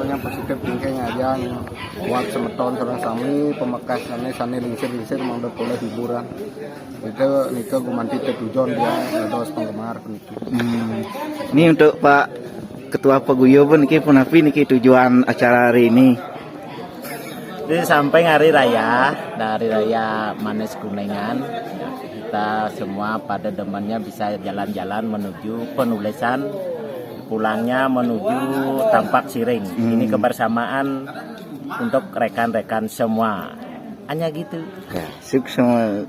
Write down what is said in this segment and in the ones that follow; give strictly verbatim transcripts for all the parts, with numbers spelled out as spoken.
Yang positif thinking aja nih. Buat semeton sareng sami, pemekas sane, sane lingsir-lingsir mangda polih hiburan. Itu nika gumanti tetujon dia dados penggemar puniki. Hmm. Ini untuk Pak Ketua Paguyuban niki, punapi niki tujuan acara hari ini? Di samping hari raya, dari raya Manis Kuningan, kita semua pada demennya bisa jalan-jalan menuju penulisan, pulangnya menuju Tampak Siring. Hmm. Ini kebersamaan untuk rekan-rekan semua. Hanya gitu. Ya, sukses.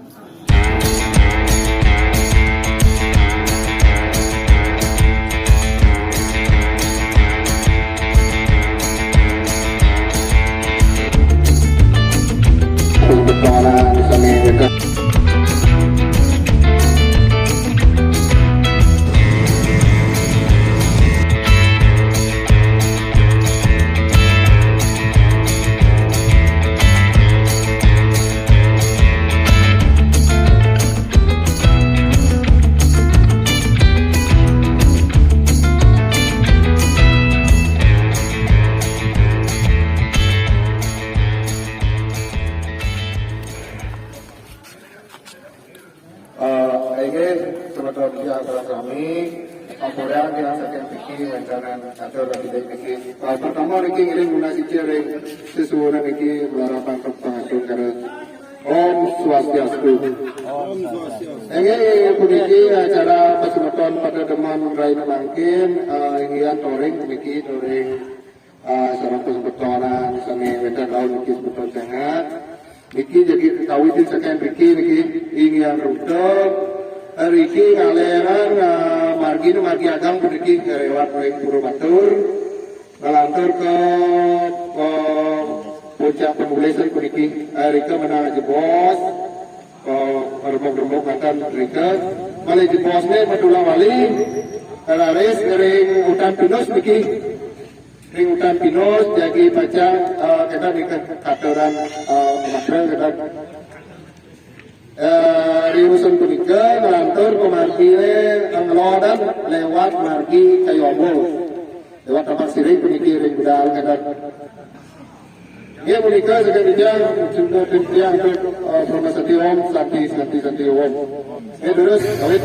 Eh, inggih, semeton titiang sareng sami, ampurang titiang saking mriki wénten atur rahayu mriki. Eh, pertama niki ngiring nunas sicil ring sesuwunan niki, malarapan pangantun karo Om Swastiastu. Inggih, puniki acara pasemeton pada demen raina mangkin, eh, inggihan toring puniki, toring ah, sareng pasemetonan sami wénten rauh niki semeton sanget. Niki jagi kawitin saking mriki niki, inggihan rutug. Riki ngalerang, ah, margi, margi ageng puniki ngrewat ring Pura Batur. Nglantur ke, ke puncak penulisan puniki. Rika menang jebos. Ke rembug-rembug ngaten rika. Malih jebosné Madura Wali. Raris ring utan pinus niki. Ring utan pinus jagi pacang, eh, kita nika katuran, eh, makna kita. Eh, ring usun punika nglantur pamarginé, eh, ngelodan lewat margi Kayu Ambo. Lewat Tampak Siring puniki ring budal kita. Inggih punika saking titiang, titiang, eh, Brahma Santi Om, Santi, Santi, Santi Om. Inggih, terus, kawit.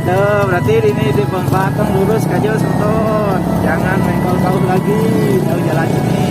Tuh, berarti ini di Pempatong lurus aja, Soton. Jangan main jauh-jauh lagi, jauh jalan ini.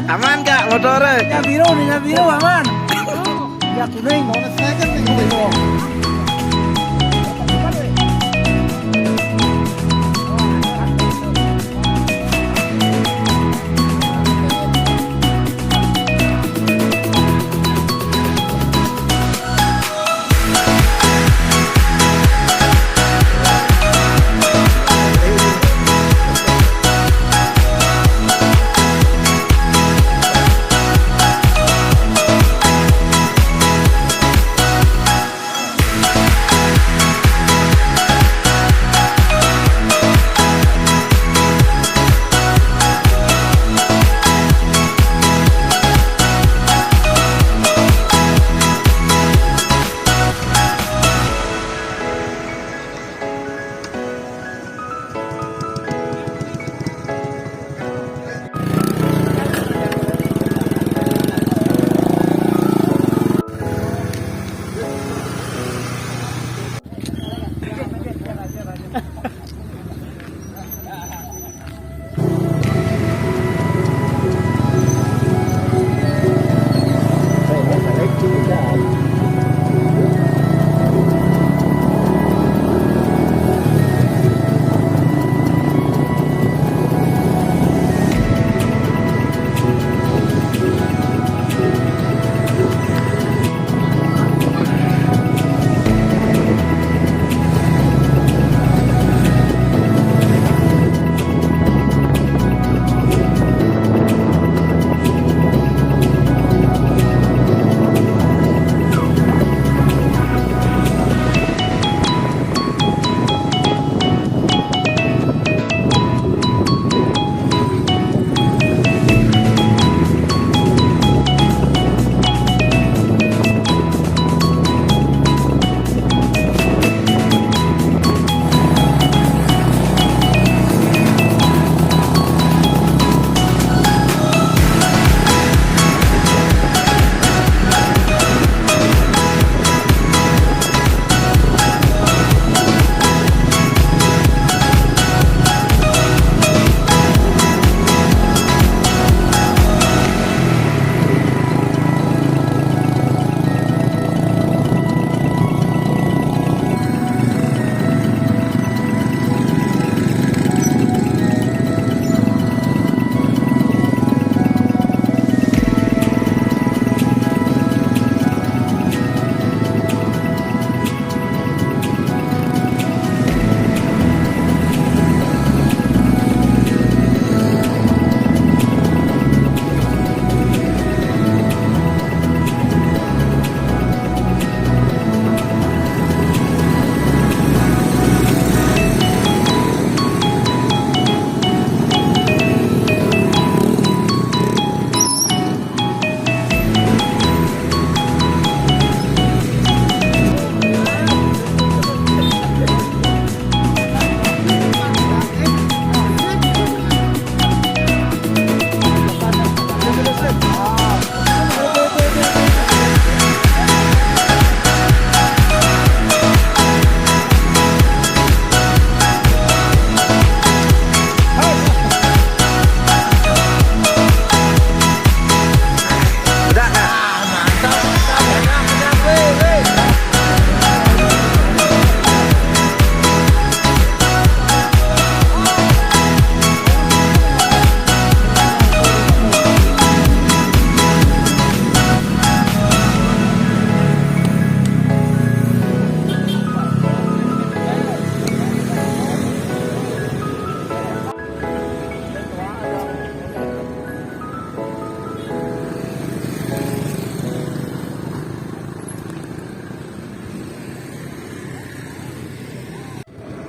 Aman, Kak, motornya? Minyak biru, minyak biru, aman. Minyak kuning.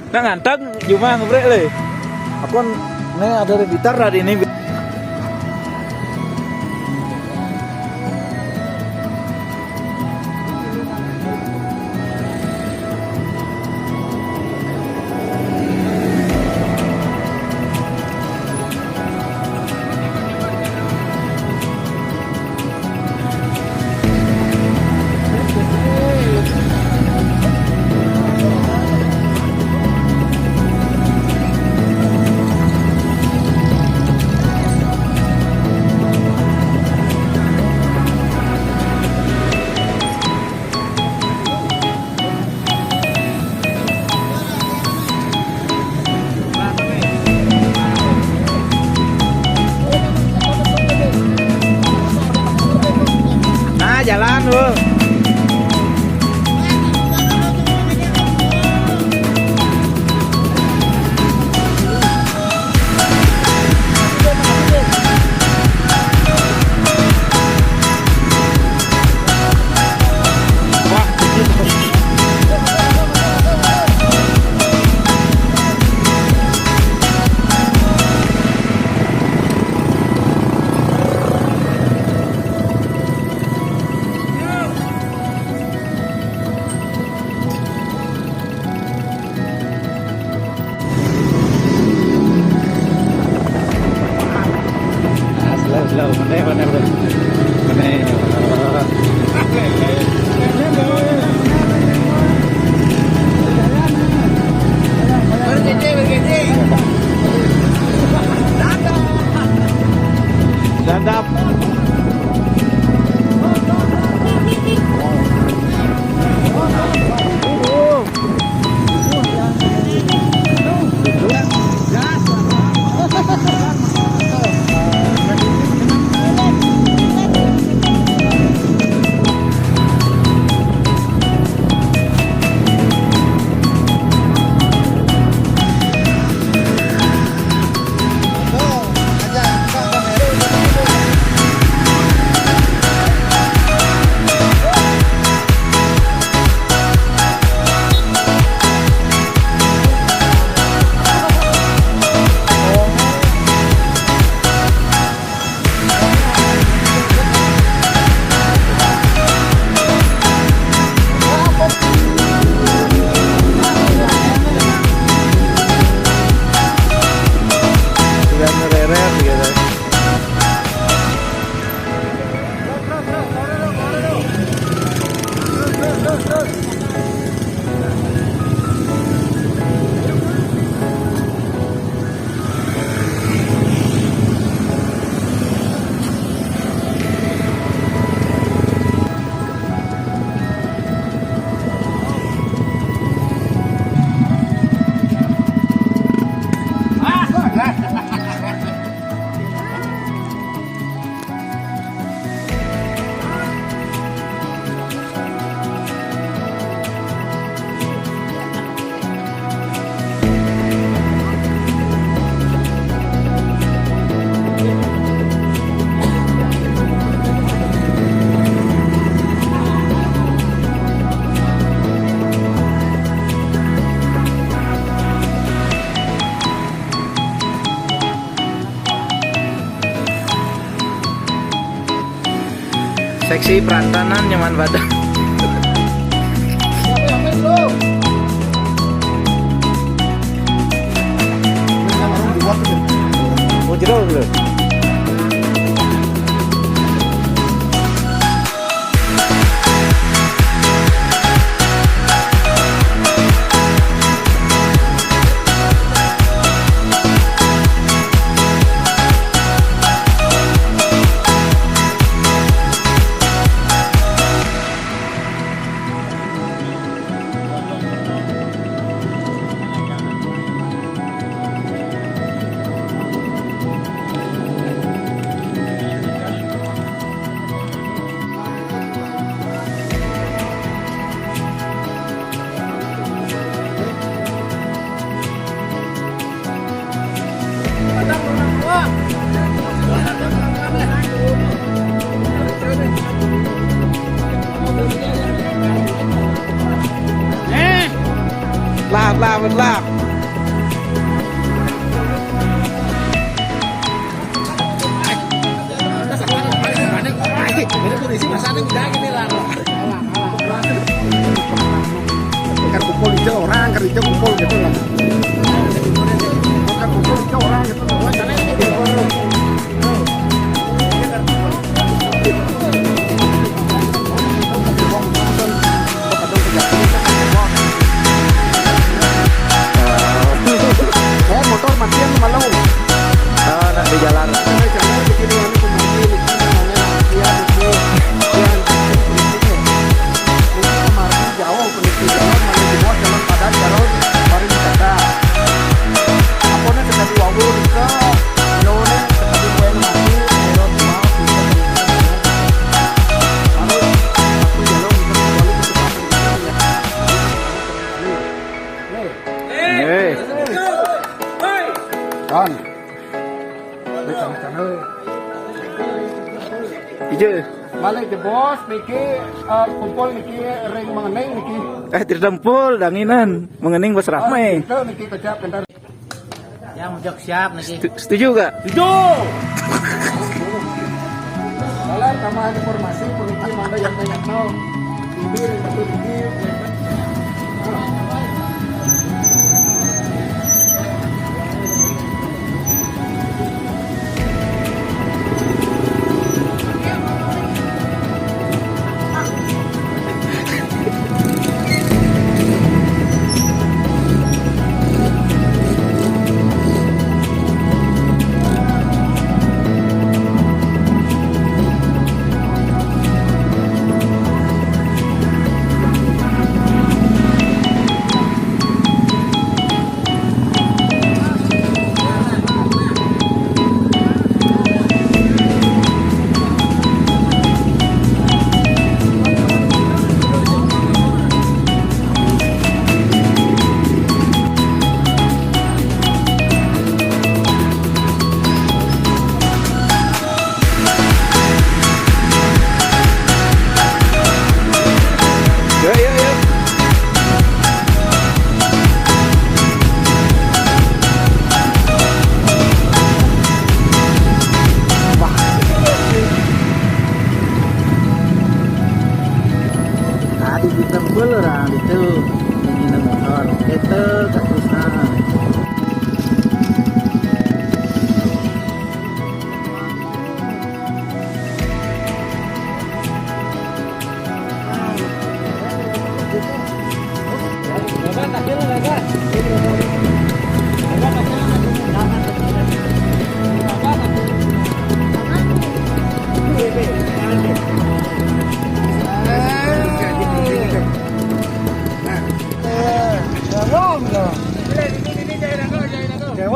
Nah, ngantag, jumah ngebrek le. Aku ne ada di Blitar hari ini. Nah, jalan, Bro. Slow, slow. Mana, mana, mana? Mana? Dadap. Sudah ngererer gitu. Seksi perantanan nyaman badan. Oh, jero, jero. Lah, lah, lah. Kan kumpul hijau orang, kan hijau kumpul gitu lah. Kan kumpul hijau orang gitu. Eh, motor matian malu. Oh, nak di jalan. Jauh, peneliti jalan, mana di bawah jalan padat, jalan paling dekat. Apa nak kita dua puluh ke, lo ni, kita di poin mati, lo dua, kita di poin mati. Lalu, aku jalan, kita kembali ke tempat ini, ya. Ni. Eh. Kan. Ni, sana, sana. Ije. Balik ke bos, niki, eh, kumpul niki, ring mengening niki. Eh, tidak kumpul, danginan. Mengening bos ramai. Itu niki kecap bentar. Yang mojok siap niki. Setu-, setuju gak? Setuju. Kalau tambahan informasi, peneliti mana yang banyak tahu. Ini yang satu ini.